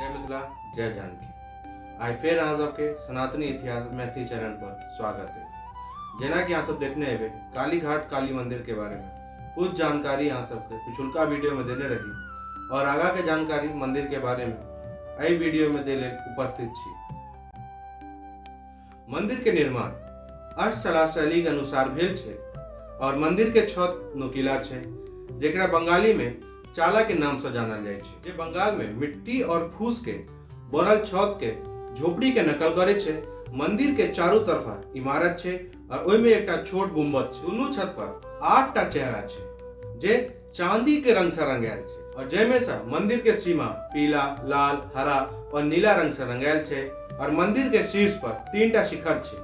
जय मिथिला, जय जानकी। आइ फेर अहाँ सबके सनातनी इतिहास मैथिली चैनल पर स्वागत है। जेना कि अहाँ सब देखने हेबै कालीघाट काली मंदिर के बारे में कुछ जानकारी अहाँ सबके पिछुलका वीडियो में देने रही और आगा के जानकारी मंदिर के बारे में एहि वीडियो में दे लेल उपस्थित छी। मंदिर के निर्माण अष्टकला शैली के अनुसार भेल छै और मंदिर के छत नुकीला छै, जेकरा बंगाली में चाला के नाम से जानल जाइ छै, जे बंगाल में मिट्टी और फूस के बनल छत के झोपड़ी के नकल करे छै। मंदिर के चारू तरफा इमारत छै और ओहि में एकटा छोट गुम्बद छै। दुनू छत पर 8टा चेहरा छै जे चांदी के रंग से रंगायल छै और जाहिमे से मंदिर के सीमा पीला, लाल, हरा और नीला रंग से रंगायल छै और मंदिर के शीर्ष पर 3टा शिखर छै,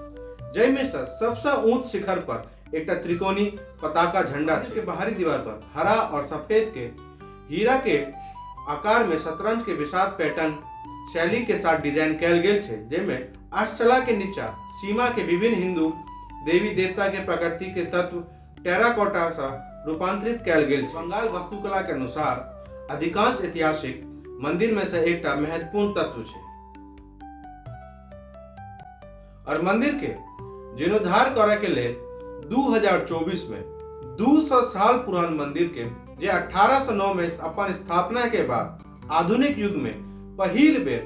जाहिमे से सबसे ऊंच शिखर पर एकटा त्रिकोणी पताका झंडा छै। के बाहरी दीवार पर हरा और सफेद के हीरा के आकार में शतरंज के विषाद पैटर्न शैली के साथ डिजाइन कैल गेल छै, जाहिमे अष्टचला के नीचा सीमा के विभिन्न हिंदू देवी देवता के प्रकृति के तत्व टेराकोटा सँ रूपांतरित कयल गेल छै। बंगाल वास्तुकला के अनुसार अधिकांश ऐतिहासिक मंदिर में से एकटा महत्वपूर्ण तत्व छै और मंदिर के जीर्णोद्धार करय के लेल 2024 में 200 साल पुरान मंदिर के जे 1809 में अपन स्थापना के बाद आधुनिक युग में पहिल बेर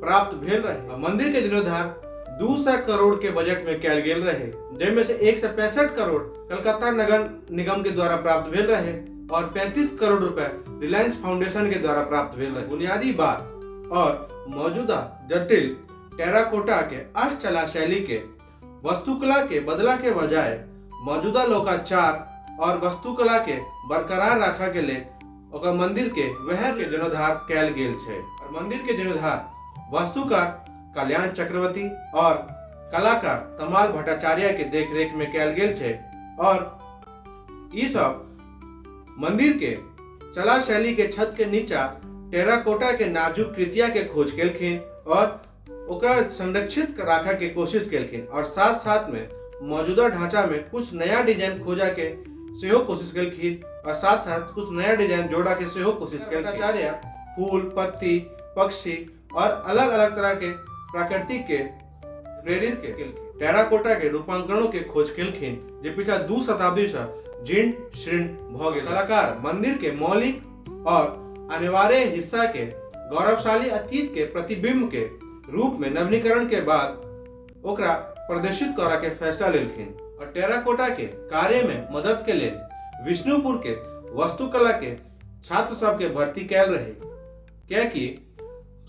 प्राप्त भेल रहे। मंदिर के जीर्णोद्धार 200 करोड़ के बजट में कैल गेल रहे, जाहिमे से 165 करोड़ कलकत्ता नगर निगम के द्वारा प्राप्त भेल रहे और 35 करोड़ रुपए रिलायंस फाउंडेशन के द्वारा प्राप्त भेल रहे। बुनियादी बात और मौजूदा जटिल टेराकोटा के अष्टचला शैली के वास्तुकला के बदला के बजाय मौजूदा लोकाचार और वास्तुकला के बरकरार रखा के लेल ओकर मंदिर के वह के जीर्णोद्धार कैल गेल छै। और मंदिर के जीर्णोद्धार वास्तुकार कल्याण चक्रवर्ती और कलाकार तमाल भट्टाचार्य के देखरेख में कैल गेल छै और ई सब मंदिर के चला शैली के छत के नीचा टेराकोटा के नाजुक कृतिया के खोज केलखिन और ओकरा संरक्षित राखऽ के कोशिश केलखिन और साथ साथ में मौजूदा ढांचा में कुछ नया डिजाइन खोजा के सेहो कोशिश केलखिन और साथ साथ कुछ नया डिजाइन जोड़ा के सेहो कोशिश केलखिन। आचार्य फूल, पत्ती, पक्षी और अलग अलग तरह के प्राकृतिक के प्रेरित के केलखिन। टेराकोटा के रूपांकरणों के खोज केलखिन जे पिछला 2 शताब्दी से जीर्ण शीर्ण भ गेल। कलाकार मंदिर के मौलिक और अनिवार्य हिस्सा के गौरवशाली अतीत के प्रतिबिंब के रूप में नवीनीकरण के बाद ओकरा प्रदर्शित करऽ के फैसला लेलखिन और टेराकोटा के कार्य में मदद के लेल विष्णुपुर के वास्तुकला के छात्र सब के भर्ती कैल रहे, कियाकि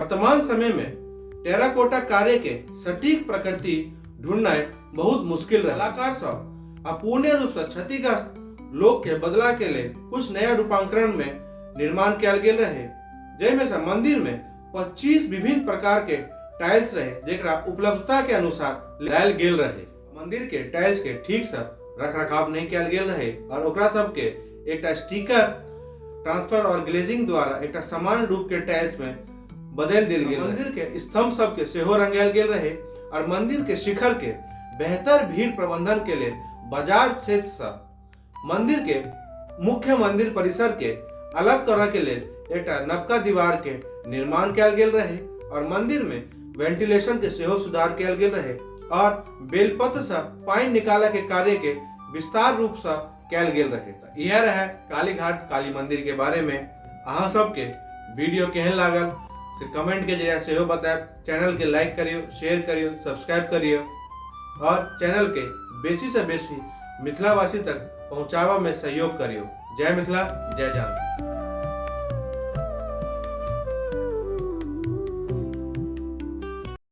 वर्तमान समय में टेराकोटा कार्य के सटीक प्रकृति ढूंढनाइ बहुत मुश्किल रहे। कलाकार सब अपूर्ण रूप से क्षतिग्रस्त लोक के बदला के लेल कुछ नया रूपांकरण में निर्माण कैल गेल रहे, जाहिमे से मंदिर में 25 विभिन्न प्रकार के टाइल्स रहे जेकरा उपलब्धता के अनुसार लायल गेल रहे। मंदिर के टाइल्स के ठीक से रख रखाव नहीं कैल गेल रहे और ओकरा सबके एकटा स्टिकर ट्रांसफर और ग्लेजिंग द्वारा एकटा समान रूप के टाइल्स में बदलि देल गेल। मंदिर के स्तंभ सबके सेहो रंगायल गेल रहे और मंदिर के शिखर के बेहतर भीड़ प्रबंधन के लेल बाजार क्षेत्र से मंदिर के मुख्य मंदिर परिसर के अलग करऽ के लेल एकटा नवका दीवार के निर्माण कैल गेल रहे और मंदिर में वेंटिलेशन के सेहो सुधार कैल गेल रहे और बेलपत्र से पानि निकालऽ के कार्य के विस्तार रूप से कैल गेल रहे। तऽ इएह रहे कालीघाट काली मंदिर के बारे में। अहाँ सबके वीडियो केहन लागल से कमेंट के जरिए सेहो बतायब। चैनल के लाइक करियो, शेयर करियो, सब्सक्राइब करियो और चैनल के बेसी से बेसी मिथिलावासी तक पहुँचाबऽ में सहयोग करियो। जय मिथिला, जय जानकी।